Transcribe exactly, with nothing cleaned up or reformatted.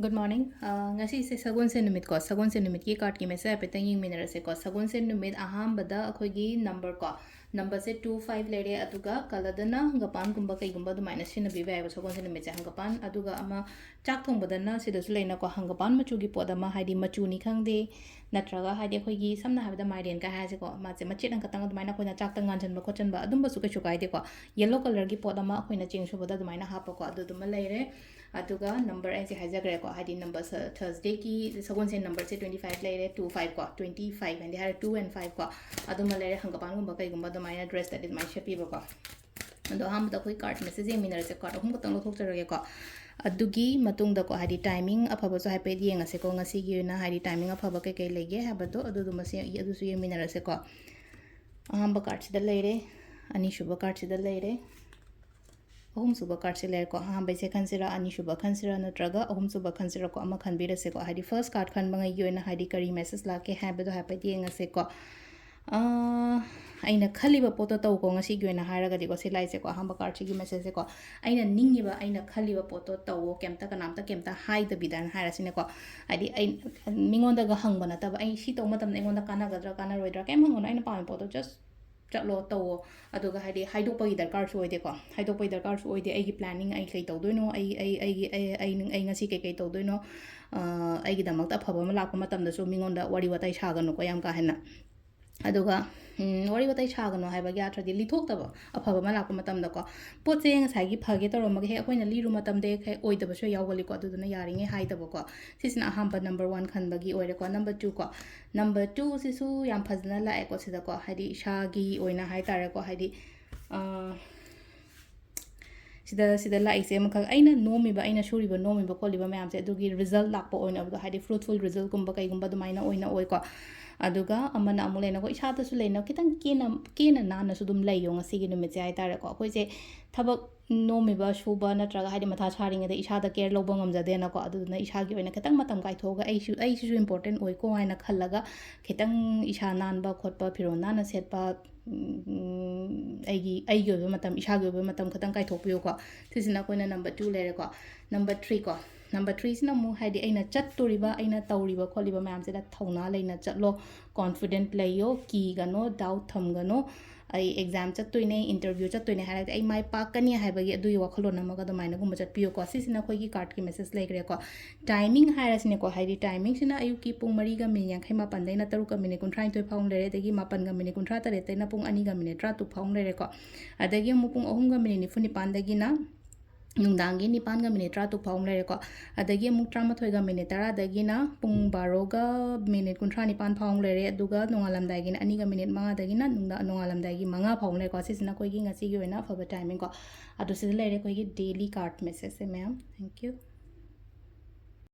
Good morning. ꯑ, ꯉꯁꯤꯁꯦ ꯁꯒꯣꯜꯁꯦꯟ ꯅꯨꯃꯤꯠꯀꯣ, ꯁꯒꯣꯜꯁꯦꯟ ꯅꯨꯃꯤꯠꯀꯤ cardꯀꯤ message ꯍꯥꯏꯐꯦꯠꯇꯪ ꯌꯦꯡꯃꯤꯟꯅꯔꯁꯦꯀꯣ꯫ ꯁꯒꯣꯜꯁꯦꯟ ꯅꯨꯃꯤꯠ ꯑꯍꯥꯟꯕꯗ ꯑꯩꯈꯣꯏꯒꯤ numberꯀꯣ, numberꯁꯦ two five ꯂꯩꯔꯦ, ꯑꯗꯨꯒ colourꯗꯅ ꯍꯪꯒꯄꯥꯟꯒꯨꯝꯕ ꯀꯩꯒꯨꯝꯕ ꯑꯗꯨꯃꯥꯏꯅ ꯁꯤꯖꯤꯟꯅꯕꯤꯕ ꯌꯥꯏꯕ ꯁꯒꯣꯜꯁꯦꯟ ꯅꯨꯃꯤꯠꯁꯦ꯫ ꯍꯪꯒꯄꯥꯟ, ꯑꯗꯨꯒ ꯑꯃ ꯆꯥꯛ ꯊꯣꯡꯕꯗꯅ ꯁꯤꯗꯁꯨ ꯂꯩꯅꯀꯣ, ꯍꯪꯒꯄꯥꯟ ꯃꯆꯨꯒꯤ ꯄꯣꯠ ꯑꯃ, ꯍꯥꯏꯗꯤ ꯃꯆꯨꯅꯤ ꯈꯪꯗꯦ, ꯅꯠꯇ꯭ꯔꯒ ꯍꯥꯏꯗꯤ ꯑꯩꯈꯣꯏꯒꯤ ꯁꯝꯅ ꯍꯥꯏꯔꯕꯗ ꯃꯥꯏꯔꯦꯟꯒ ꯍꯥꯏꯔꯁꯤꯀꯣ, ꯃꯥꯁꯦ ꯃꯆꯦꯠ ꯑꯃꯈꯛꯇꯪ ꯑꯗꯨꯃꯥꯏꯅ ꯑꯩꯈꯣꯏꯅ ꯆꯥꯛꯇ ꯉꯥꯟꯁꯤꯟꯕ ꯈꯣꯠꯆꯟꯕ ꯑꯗꯨꯝꯕꯁꯨ ꯀꯩꯁꯨ ꯀꯥꯏꯗꯦꯀꯣ꯫ Yellow colourꯒꯤ ꯄꯣꯠ ꯑꯃ ꯑꯩꯈꯣꯏꯅ ꯆꯦꯡ ꯁꯨꯕꯗ ꯑꯗꯨꯃꯥꯏꯅ ꯍꯥꯞꯄꯀꯣ, ꯑꯗꯨꯗꯨꯃ ꯂꯩꯔꯦ꯫ ꯑꯗꯨꯒ number ꯑꯩꯁꯦ ꯍꯥꯏꯖꯈ꯭ꯔꯦꯀꯣ, ꯍꯥꯏꯗꯤ number ꯁ-, Thursdayꯒꯤ ꯁꯒꯣꯜꯁꯦꯟ numberꯁꯦ twenty five ꯂꯩꯔꯦ, two five ꯀꯣ, twenty five ꯍꯥꯏꯗꯤ ꯍꯥꯏꯔꯦ, two and five ꯀꯣ, ꯑꯗꯨꯃ ꯂꯩꯔꯦ꯫ ꯍꯪꯒꯄꯥꯟꯒꯨꯝꯕ ꯀꯩꯒꯨꯝꯕ ꯑꯗꯨꯃꯥꯏꯅ dressꯇꯗꯤ ꯑꯗꯨꯃꯥꯏꯅ ꯁꯦꯠꯄꯤꯕꯀꯣ꯫ ꯑꯗꯣ ꯑꯍꯥꯟꯕꯗ ꯑꯩꯈꯣꯏ card message ꯌꯦꯡꯃꯤꯟꯅꯔꯁꯦ, card ꯑꯍꯨꯝ ꯈꯛꯇꯪ ꯂꯧꯊꯣꯛꯆꯔꯒꯦꯀꯣ꯫ ꯑꯗꯨꯒꯤ ꯃꯇꯨꯡꯗꯀꯣ, ꯍꯥꯏꯗꯤ timing ꯑꯐꯕꯁꯨ ꯍꯥꯏꯐꯦꯠ ꯌꯦꯡꯉꯁꯦꯀꯣ, ꯉꯁꯤꯒꯤ ꯑꯣꯏꯅ ꯍꯥꯏꯗꯤ timing ꯑꯐꯕ ꯀꯩꯀꯩ ꯂꯩꯒꯦ ꯍꯥꯏꯕꯗꯣ ꯑꯗꯨꯗꯨꯃꯁꯦ, ꯑꯗꯨꯁꯨ ꯌꯦꯡꯃꯤꯟꯅꯔꯁꯦꯀꯣ꯫ ꯑꯍꯥꯟꯕ cardꯁꯤꯗ ꯂꯩꯔꯦ, ꯑꯅꯤꯁꯨꯕ cardꯁꯤꯗ ꯂꯩꯔꯦ, ꯑꯍꯨꯝꯁꯨꯕ cardꯁꯦ ꯂꯩꯔꯦꯀꯣ꯫ ꯑꯍꯥꯟꯕꯩꯁꯦ ꯈꯟꯁꯤꯔꯥ, ꯑꯅꯤꯁꯨꯕ ꯈꯟꯁꯤꯔꯥ, ꯅꯠꯇ꯭ꯔꯒ ꯑꯍꯨꯝꯁꯨꯕ ꯈꯟꯁꯤꯔꯥꯀꯣ, ꯑꯃ ꯈꯟꯕꯤꯔꯁꯦꯀꯣ꯫ ꯍꯥꯏꯗꯤ first card ꯈꯟꯕꯉꯩꯒꯤ ꯑꯣꯏꯅ ꯍꯥꯏꯗꯤ ꯀꯔꯤ message ꯂꯥꯛꯀꯦ ꯍꯥꯏꯕꯗꯣ ꯍꯥꯏꯐꯦꯠ ꯌꯦꯡꯉꯁꯦꯀꯣ꯫ ꯑꯥ, ꯑꯩꯅ ꯈꯜꯂꯤꯕ ꯄꯣꯠꯇꯣ ꯇꯧꯀꯣ, ꯉꯁꯤꯒꯤ ꯑꯣꯏꯅ ꯍꯥꯏꯔꯒꯗꯤꯀꯣ, ꯁꯤ ꯂꯥꯛꯏꯁꯦꯀꯣ, ꯑꯍꯥꯟꯕ cardꯁꯤꯒꯤ messageꯁꯦꯀꯣ, ꯑꯩꯅ ꯅꯤꯡꯉꯤꯕ, ꯑꯩꯅ ꯈꯜꯂꯤꯕ ꯄꯣꯠꯇꯣ ꯇꯧꯋꯣ, ꯀꯩꯝꯇ, ꯀꯅꯥꯝꯇ ꯀꯩꯝꯇ ꯍꯥꯏꯗꯕꯤꯗꯅ ꯍꯥꯏꯔꯁꯤꯅꯦꯀꯣ꯫ ꯍꯥꯏꯗꯤ ꯑꯩ ꯃꯤꯉꯣꯟꯗꯒ ꯍꯪꯕ ꯅꯠꯇꯕ, ꯑꯩ ꯁꯤ ꯇꯧꯕ ꯃꯇꯝꯗ ꯑꯩꯉꯣꯟꯗ ꯀꯥꯟꯅꯒꯗ꯭ꯔꯥ ꯀꯥꯟꯅꯔꯣꯏꯗ꯭ꯔꯥ ꯀꯩꯝ ꯍꯪꯒꯅꯨ, ꯑꯩꯅ ꯄꯥꯝꯃꯤ ꯄꯣꯠꯇꯣ just ꯆꯠꯂꯣ, ꯇꯧꯋꯣ꯫ ꯑꯗꯨꯒ ꯍꯥꯏꯗꯤ ꯍꯥꯏꯗꯣꯛꯄꯒꯤ ꯗꯔꯀꯥꯔꯁꯨ ꯑꯣꯏꯗꯦꯀꯣ, ꯍꯥꯏꯗꯣꯛꯄꯒꯤ ꯗꯔꯀꯥꯔꯁꯨ ꯑꯣꯏꯗꯦ꯫ ꯑꯩꯒꯤ planning, ꯑꯩ ꯀꯩ ꯇꯧꯗꯣꯏꯅꯣ, ꯑꯩ, ꯑꯩ, ꯑꯩꯒꯤ, ꯑꯩ, ꯑꯩ, ꯑꯩ ꯉꯁꯤ ꯀꯩ ꯀꯩ ꯇꯧꯗꯣꯏꯅꯣ, ꯑ, ꯑꯩꯒꯤꯗꯃꯛꯇ ꯑꯐꯕ ꯑꯃ ꯂꯥꯛꯄ ꯃꯇꯝꯗꯁꯨ ꯃꯤꯉꯣꯟꯗ ꯋꯥꯔꯤ ꯋꯥꯇꯥꯏ ꯁꯥꯒꯅꯨꯀꯣ ꯌꯥꯝ ꯀꯥ ꯍꯦꯟꯅ꯫ ꯑꯗꯨꯒ, ꯎꯝ, ꯋꯥꯔꯤ ꯋꯥꯇꯥꯏ ꯁꯥꯒꯅꯨ ꯍꯥꯏꯕꯒꯤ ꯑꯥꯔꯊꯗꯤ ꯂꯤꯊꯣꯛꯇꯕ, ꯑꯐꯕ ꯑꯃ ꯂꯥꯛꯄ ꯃꯇꯝꯗꯀꯣ꯫ ꯄꯣꯠꯁꯦ ꯉꯁꯥꯏꯒꯤ ꯐꯒꯦ ꯇꯧꯔꯝꯃꯒ ꯍꯦꯛ ꯑꯩꯈꯣꯏꯅ ꯂꯤꯔꯨ ꯃꯇꯝꯗ ꯍꯦꯛ, ꯍꯦꯛ ꯑꯣꯏꯗꯕꯁꯨ ꯌꯥꯎꯒꯜꯂꯤꯀꯣ, ꯑꯗꯨꯗꯨꯅ ꯌꯥꯔꯤꯉꯩ ꯍꯥꯏꯗꯕꯀꯣ꯫ ꯁꯤꯁꯤꯅ ꯑꯍꯥꯟꯕ number one ꯈꯟꯕꯒꯤ ꯑꯣꯏꯔꯦꯀꯣ꯫ Number two ꯀꯣ, number two ꯁꯤꯁꯨ ꯌꯥꯝ ꯐꯖꯅ ꯂꯥꯛꯑꯦꯀꯣ ꯁꯤꯗꯀꯣ, ꯍꯥꯏꯗꯤ ꯏꯁꯥꯒꯤ ꯑꯣꯏꯅ ꯍꯥꯏ ꯇꯥꯔꯦꯀꯣ, ꯍꯥꯏꯗꯤ, ꯑ, ꯁꯤꯗ, ꯁꯤꯗ ꯂꯥꯛꯏꯁꯦ ꯑꯃꯈꯛ, ꯑꯩꯅ ꯅꯣꯝꯃꯤꯕ, ꯑꯩꯅ ꯁꯨꯔꯤꯕ, ꯅꯣꯝꯃꯤꯕ ꯈꯣꯠꯂꯤꯕ ꯃꯌꯥꯝꯁꯦ ꯑꯗꯨꯒꯤ result ꯂꯥꯛꯄ ꯑꯣꯏꯅꯕꯗꯣ, ꯍꯥꯏꯗꯤ fruitful resultꯀꯨꯝꯕ ꯀꯩꯒꯨꯝꯕ ꯑꯗꯨꯃꯥꯏꯅ ꯑꯣꯏꯅ ꯑꯣꯏꯀꯣ꯫ ꯑꯗꯨꯒ ꯑꯃꯅ ꯑꯃꯨꯛ ꯂꯩꯅꯀꯣ, ꯏꯁꯥꯗꯁꯨ ꯂꯩꯅ ꯈꯤꯇꯪ ꯀꯦꯅ, ꯀꯦꯅ ꯅꯥꯟꯅꯁꯨ ꯑꯗꯨꯝ ꯂꯩꯌꯣ ꯉꯁꯤꯒꯤ ꯅꯨꯃꯤꯠꯁꯦ ꯍꯥꯏ ꯇꯥꯔꯦꯀꯣ꯫ ꯑꯩꯈꯣꯏꯁꯦ ꯊꯕꯛ ꯅꯣꯝꯃꯤꯕ, ꯁꯨꯕ ꯅꯠꯇ꯭ꯔꯒ ꯍꯥꯏꯗꯤ ꯃꯊꯥ ꯁꯥꯔꯤꯉꯩꯗ ꯏꯁꯥꯗ care ꯂꯧꯕ ꯉꯝꯖꯗꯦꯅꯀꯣ꯫ ꯑꯗꯨꯗꯨꯅ ꯏꯁꯥꯒꯤ ꯑꯣꯏꯅ ꯈꯤꯇꯪ ꯃꯇꯝ ꯀꯥꯏꯊꯣꯛꯑꯒ ꯑꯩꯁꯨ, ꯑꯩꯁꯤꯁꯨ important ꯑꯣꯏꯀꯣ ꯍꯥꯏꯅ ꯈꯜꯂꯒ ꯈꯤꯇꯪ ꯏꯁꯥ ꯅꯥꯟꯕ ꯈꯣꯠꯄ, ꯐꯤꯔꯣꯜ ꯅꯥꯟꯅ ꯁꯦꯠꯄ, ꯎꯝ, ꯑꯩꯒꯤ, ꯑꯩꯒꯤ ꯑꯣꯏꯕ ꯃꯇꯝ, ꯏꯁꯥꯒꯤ ꯑꯣꯏꯕ ꯃꯇꯝ ꯈꯤꯇꯪ ꯀꯥꯏꯊꯣꯛꯄꯤꯌꯨꯀꯣ꯫ ꯁꯤꯁꯤꯅ ꯑꯩꯈꯣꯏꯅ number two ꯂꯩꯔꯦꯀꯣ꯫ Number three ꯀꯣ, ꯅꯝꯕꯔ ꯊ꯭ꯔꯤꯁꯤꯅ ꯑꯃꯨꯛ ꯍꯥꯏꯗꯤ ꯑꯩꯅ ꯆꯠꯇꯣꯔꯤꯕ, ꯑꯩꯅ ꯇꯧꯔꯤꯕ ꯈꯣꯠꯂꯤꯕ ꯃꯌꯥꯝꯁꯤꯗ ꯊꯧꯅꯥ ꯂꯩꯅ ꯆꯠꯂꯣ, ꯀꯣꯟꯐꯤꯗꯦꯟꯠ ꯂꯩꯌꯣ, ꯀꯤꯒꯅꯣ, ꯗꯥꯎꯠ ꯊꯝꯒꯅꯣ꯫ ꯑꯩ ꯑꯦꯛꯖꯥꯝ ꯆꯠꯇꯣꯏꯅꯦ, ꯏꯟꯇꯔꯚ꯭ꯌꯨ ꯆꯠꯇꯣꯏꯅꯦ ꯍꯥꯏꯔꯒꯗꯤ ꯑꯩ ꯃꯥꯏ ꯄꯥꯛꯀꯅꯤ ꯍꯥꯏꯕꯒꯤ ꯑꯗꯨꯒꯤ ꯋꯥꯈꯜꯂꯣꯟ ꯑꯃꯒ ꯑꯗꯨꯃꯥꯏꯅꯒꯨꯝꯕ ꯆꯠꯄꯤꯌꯨꯀꯣ꯫ ꯁꯤꯁꯤꯅ ꯑꯩꯈꯣꯏꯒꯤ ꯀꯥꯔꯠꯀꯤ ꯃꯦꯁꯦꯖ ꯂꯩꯈ꯭ꯔꯦꯀꯣ꯫ ꯇꯥꯏꯃꯤꯡ ꯍꯥꯏꯔꯁꯤꯅꯦꯀꯣ, ꯍꯥꯏꯗꯤ ꯇꯥꯏꯃꯤꯡꯁꯤꯅ ꯑꯌꯨꯛꯀꯤ ꯄꯨꯡ ꯃꯔꯤꯒ ꯃꯤꯅꯤꯠ ꯌꯥꯡꯈꯩ ꯃꯥꯄꯟꯗꯩꯅ ꯇꯔꯨꯛꯀ ꯃꯤꯅꯤꯠ ꯀꯨꯟꯊ꯭ꯔꯥꯅꯤꯊꯣꯏ ꯐꯥꯎ ꯑꯃ ꯂꯩꯔꯦ, ꯑꯗꯒꯤ ꯃꯥꯄꯟꯒ ꯃꯤꯅꯤꯠ ꯀꯨꯟꯊ꯭ꯔꯥ ꯇꯔꯦꯠꯇꯩꯅ ꯄꯨꯡ ꯑꯅꯤꯒ ꯃꯤꯅꯤꯠ ꯇꯔꯥꯇꯔꯨꯛ ꯐꯥꯎ ꯑꯃ ꯂꯩꯔꯦꯀꯣ꯫ ꯑꯗꯒꯤ ꯑꯃꯨꯛ ꯄꯨꯡ ꯑꯍꯨꯝꯒ ꯃꯤꯅꯤꯠ ꯅꯤꯐꯨ ꯅꯤꯄꯥꯟꯗꯒꯤꯅ ꯅꯨꯡꯗꯥꯡꯒꯤ ꯅꯤꯄꯥꯟꯒ ꯃꯤꯅꯤꯠ ꯇꯔꯥꯇꯔꯨꯛ ꯐꯥꯎ ꯑꯃ ꯂꯩꯔꯦꯀꯣ꯫ ꯑꯗꯒꯤ ꯑꯃꯨꯛ ꯇꯔꯥꯃꯥꯊꯣꯏꯒ ꯃꯤꯅꯤꯠ ꯇꯔꯥꯗꯒꯤꯅ ꯄꯨꯡ ꯕꯥꯔꯣꯒ ꯃꯤꯅꯤꯠ ꯀꯨꯟꯊ꯭ꯔꯥ ꯅꯤꯄꯥꯟ ꯐꯥꯎ ꯑꯃ ꯂꯩꯔꯦ꯫ ꯑꯗꯨꯒ ꯅꯣꯡꯉꯥꯜꯂꯝꯗꯥꯏꯒꯤꯅ ꯑꯅꯤꯒ ꯃꯤꯅꯤꯠ ꯃꯉꯥꯗꯒꯤꯅ ꯅꯨꯡꯗꯥꯡ ꯅꯣꯡꯉꯥꯜꯂꯝꯗꯥꯏꯒꯤ ꯃꯉꯥ ꯐꯥꯎ ꯑꯃ ꯂꯩꯔꯦꯀꯣ꯫ ꯁꯤꯁꯤꯅ ꯑꯩꯈꯣꯏꯒꯤ ꯉꯁꯤꯒꯤ ꯑꯣꯏꯅ ꯑꯐꯕ ꯇꯥꯏꯃꯤꯡ ꯀꯣ꯫ ꯑꯗꯨ ꯁꯤꯗ ꯂꯩꯔꯦ ꯑꯩꯈꯣꯏꯒꯤ ꯗꯦꯂꯤ ꯀꯥꯔꯠ ꯃꯦꯁꯦꯖꯁꯦ ꯃꯌꯥꯝ꯫ Thank you꯫